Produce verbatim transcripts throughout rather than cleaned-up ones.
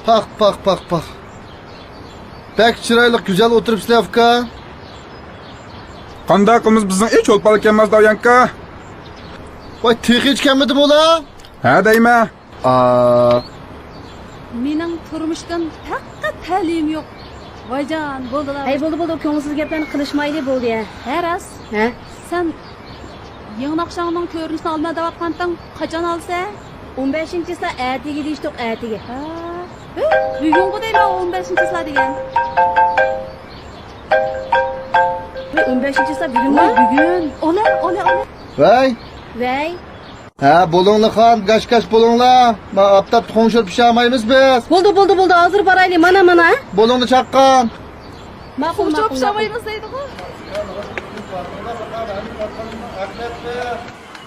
پاخ، پاخ، پاخ، پاخ. بەك چىرايلىق، گۈزەل ئولتۇرۇپسىلەر، ئۇكا. قانداق قىلىمىز، بىزنىڭ ئىش چولپان ئىكەنمىز، داۋيانكا. ۋاي، تېخىچە كەلمىدىمۇ ئۇلار؟ ھە دەيمەن. ئا. مېنىڭ تۇرمۇشتىن پەقەت تەلىيىم يوق. ۋايجان، بولدىلا. ھەي، بولدى، بولدى، كۆڭۈلسىز گەپلەرنى قىلىشمايلى، بولدى، ھە. ھە، راست. ھە؟ سەن يېڭى ناخشاڭنىڭ كۆرۈنۈشىنى ئالىمەن دەۋاتقانتىڭ، قاچان ئالىسەن؟ ئون بەشىنچى چىسلا ئەتىگە دېيىشتۇق، ئەتىگە. ھە؟ ھە؟ بۈگۈنغۇ دەيمەن، ئون بەشىنچى چىسلا دېگەن. ھە، ئون بەشىنچى چىسلا بۈگۈنمۇ؟ ۋاي، بۈگۈن. ئولە، ئولە، ئولە. ۋەي. ۋەي. ھە، بولۇڭلار خان، گاش-گاش بولۇڭلار. ما ئاپتاپتا خۇڭشۇر پىشالمايمىز بىز. بولدى، بولدى، بولدى، ھازىر بارايلى، مانا، مانا. بولۇڭلار چاققان. ماقۇل، خۇڭشۇر ماقۇل، ماقۇل. پىشالمايمىز دەيدىغۇ.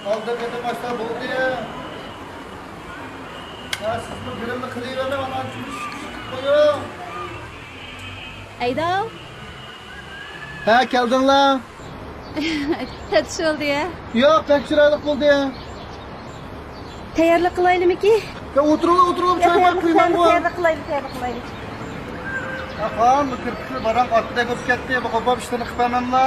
ئالدى قېتىم ئاشتا بولدى. ھە، سىزمۇ گىرىمنى قىلىۋېرىڭ، ئانا، جۈمۈش قىلىپ قويۇڭ. ئەيداۋ. ھە، كەلدىڭلار. تەتۈش بولدى يا؟ ياق، بەك چىرايلىق بولدى. تەييارلىق قىلايلىمىكى؟ يا، ئولتۇرۇڭلار، ئولتۇرۇڭلار، چاي قويۇپ قويمامغۇ. تەييارلىق قىلايلى، تەييارلىق قىلايلى. يا خان، بۇ كىرپىكلىر باراڭ ئاتتىدەك بولۇپ كەتتى. بۇ قوپاپ ئىشلىرىنى قىلىپ بەرمەملا.